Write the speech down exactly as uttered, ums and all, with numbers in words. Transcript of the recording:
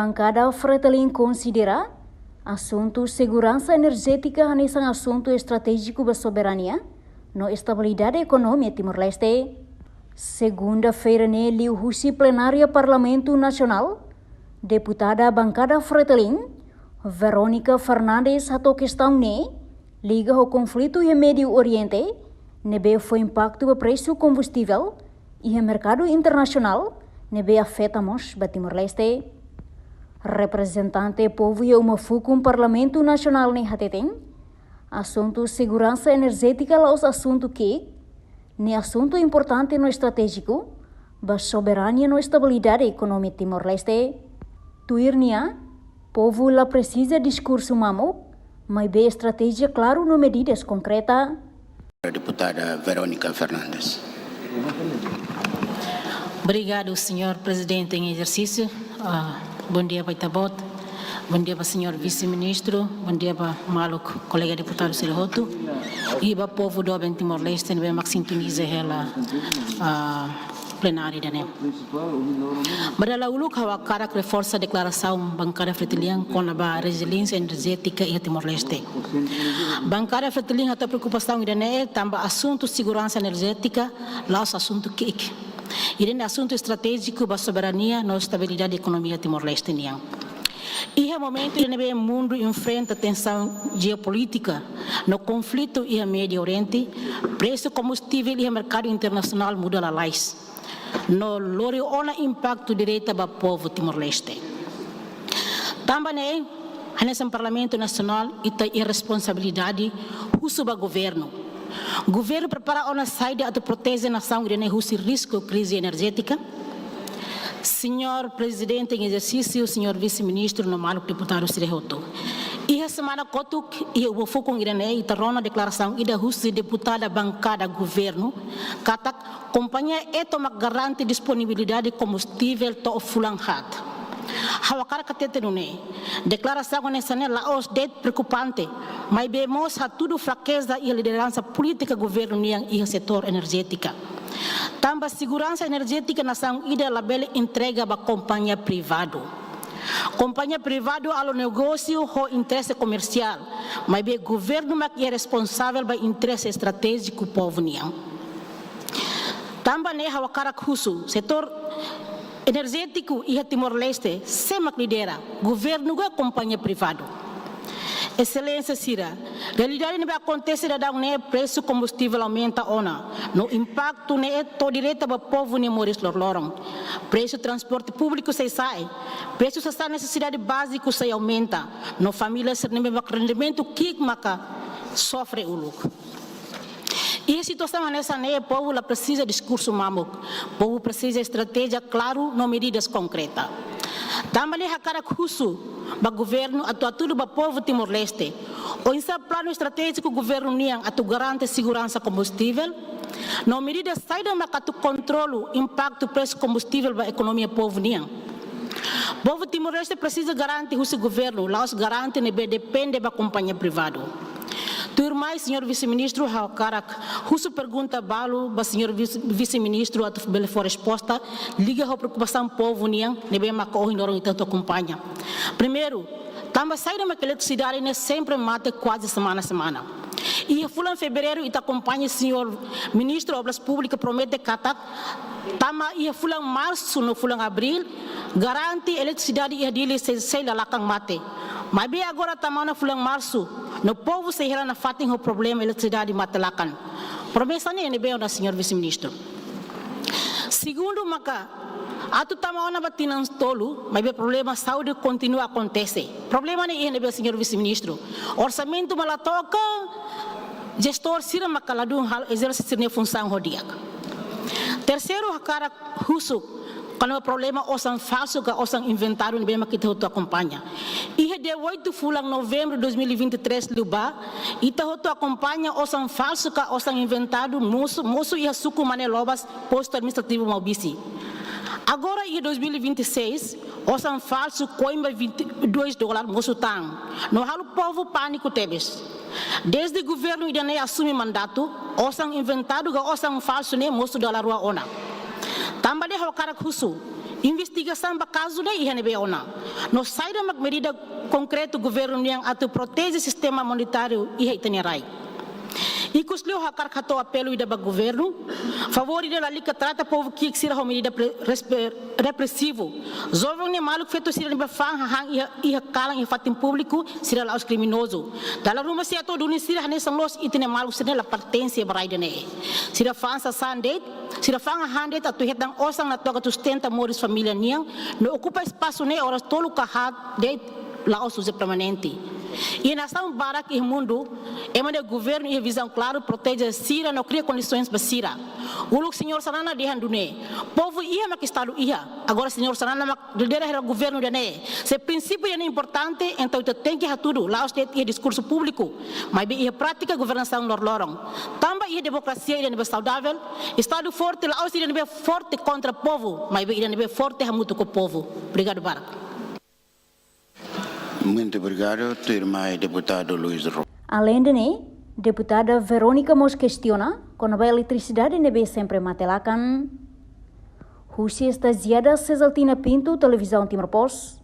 Bankada Fretilin konsidera asuntu seguransa enerjétika hanesan asuntu estratéjiku ba soberania no estabilidade ekonomia Timor-Leste. Segunda-feira ne'e liuhusi plenária Parlamentu Nasionál, deputada bankada Fretilin, Verónica Fernandes hato'o kestaun ne'e liga ho konflitu iha Médiu Oriente, ne'ebé fó impaktu ba presu kombustivel iha merkadu internasionál, ne'ebé afeta mós ba Timor-Leste. Reprezentante povu iha uma fukun Parlamentu Nasionál ne'e hateten, asuntu seguransa enerjétika la'ós asuntu ki'ik, ne'e asuntu importante no estratéjiku ba soberania no estabilidade ekonomia Timor-Leste. Tuir nia, povu la presiza diskursu mamuk, maibé estratéjia klaru no medidas konkreta. Deputada Verónica Fernandes. Obrigadu, señór Prezidente em exercício. Ah, bondia ba ita-boot. Bondia ba señór Vise-Ministru. Bondia ba maluk kolega deputadu sira hotu. I ba povu doben Timor-Leste ne'ebé mak sintoniza hela, ah, plenária ida-ne'e. Ba dala uluk ha'u hakarak reforsa deklarasaun bankada Fretilin kona-ba reziliénsia enerjétika iha Timor-Leste. Bankada Fretilin hato'o preokupasaun ida-ne'e tanba asuntu seguransa enerjétika la'ós asuntu ki'ik. Ida-ne'e asuntu estratéjiku ba soberania no estabilidade ekonomia Timor-Leste nian. Iha momentu ida ne'ebé mundu enfrenta tensaun jeopolítika no konflitu iha Médiu Oriente, presu kombustivel iha merkadu internasionál muda lalais, no lori ona impaktu direta ba povu Timor-Leste. Tanba ne'e, hanesan Parlamentu Nasionál, ita iha responsabilidade husu ba governu. Governu prepara ona saida atu proteje nasaun ida-ne'e husi risku krize enerjétika? Señór Prezidente em exercício, señór Vise-Ministru no maluk deputadu sira hotu. Iha semana kotuk, iha uma fukun ida-ne'e, ita rona deklarasaun ida husi deputada bankada governu, katak kompañia Eto mak garante disponibilidade kombustivel to'o fulan haat. Ha'u hakarak hatete nune'e, deklarasaun hanesan ne'e la'ós de'it preokupante, maibé mós hatudu frakeza iha lideransa polítika governu nian iha setór enerjétika. Tanba seguransa enerjétika nasaun ida labele entrega ba kompañia privadu. Kompañia privadu halo negósiu ho interese komersiál, maibé governu mak iha responsavel ba interese estratéjiku povu nian. Tanba ne'e ha'u hakarak husu, setór enerjétiku iha Timor-Leste, sé mak lidera, governu ka kompañia privadu? Eselénsia sira, realidade ne'ebé akontese daudaun ne'e presu kombustivel aumenta ona, no impaktu ne'e to'o direta ba povu nia moris loroloron. Presu transporte públiku sei sa'e, presu sasán nesesidade báziku sei aumenta, no família sira ne'ebé mak rendimentu ki'ik maka sofre uluk. Iha situasaun hanesan ne'e, povu la presiza diskursu mamuk. Povu presiza estratéjia klaru no medidas konkreta. Tanba ne'e hakarak husu ba governu atu hatudu ba povu Timor-Leste oinsá planu estratéjiku governu nian atu garante seguransa kombustivel, no medida saida mak atu kontrolu impaktu presu kombustivel ba ekonomia povu nian. Povu Timor-Leste presiza garante husi governu, la'ós garante ne'ebé depende ba kompañia privadu. Tuirmai, señór Vise-Ministru, ha'u hakarak husu pergunta balu ba señór Vise-, Vise-Ministru atu bele fó resposta liga ho preokupasaun povu nian ne'ebé maka ohin loron ita atu akompaña. Primeiru, tanba saida mak eletrisidade ne'e sempre mate kuaze semana-semana? Iha fulan Fevereiru ita akompaña señór Ministru Obras Públikas promete katak tama iha fulan Marsu no fulan Abríl, garante eletrisidade iha Dili sei, sei la lakan mate. Maibé agora tama ona fulan Marsu, no povu sei hela nafatin ho problema eletrisidade mate lakan. Promesa ne'e ne'ebé ona, señór Vise-Ministru? Segundu maka, atu tama ona ba tinan tolu, maibé problema saúde kontinua akontese. Problema ne'e iha ne'ebé, señór Vise-Ministru? Orsamentu mak la to'o ka, jestór sira maka ladún halo ezerse sira-nia funsaun ho di'ak? Terseiru, hakarak husu kona-ba problema osan falsu ka osan inventadu ne'ebé mak ita hotu akompaña. Iha dia oito fulan Novembru dois mil e vinte e três liubá, ita hotu akompaña osan falsu ka osan inventadu mosu, mosu iha suku Mane Lobas, postu administrativu Maubisse. Agora iha dois mil e vinte e seis, osan falsu koin ba vinte e dois dólar mosu tan, no halo povu pániku tebes. Desde governu ida-ne'e asume mandatu, osan inventadu ka osan falsu ne'e mosu dala rua ona. Tanba ne'e ha'u hakarak husu, Investigasaun ba kazu ne'e iha ne'ebé ona, no saida mak medida konkretu governu nian atu proteje sistema monetáriu iha ita-nia rai. Ikus liu hakarak hato'o apelu ida ba governu, favór ida lalika trata povu ki'ik sira ho medida pre-, respe-, represivu. Joven ne'e maluk feto sira ne'ebé fa'an hahán iha, iha kalan iha fatin públiku, sira la'ós kriminozu. Dala ruma sei hato'o duni sira hanesan loos, ita-nia maluk sira ne'e la pertense ba rai ida-ne'e. Sira fa'an sasán de'it, sira fa'an hahán de'it atu hetan osan natook atu sustenta moris família nian, no okupa espasu ne'e oras tolu ka haat de'it, la'ós uza permanente. Iha nasaun barak iha mundu, ema nia governu iha vizaun klaru proteje sira no kria kondisoens ba sira. Uluk señór Xanana dehan duni, povu iha mak Estadu iha. Agora señór Xanana mak lidera hela governu ida-ne'e. Se prinsípiu ida-ne'e importante, entaun ita tenke hatudu, la'ós de'it iha diskursu públiku, maibé iha prátika governasaun loroloron. Tanba iha demokrasia ida ne'ebé saudavel, Estadu forte la'ós ida ne'ebé forte kontra povu, maibé ida ne'ebé forte hamutuk ho povu. Obrigadu barak. Muito obrigado, tuirmai deputadu Luis Ro. Além de ne'e, deputada Verónica mós kestiona kona-ba eletrisidade ne'ebé sempre mate-lakan. Husi estajiada Cesaltina Pinto, Televizaun Timor Post,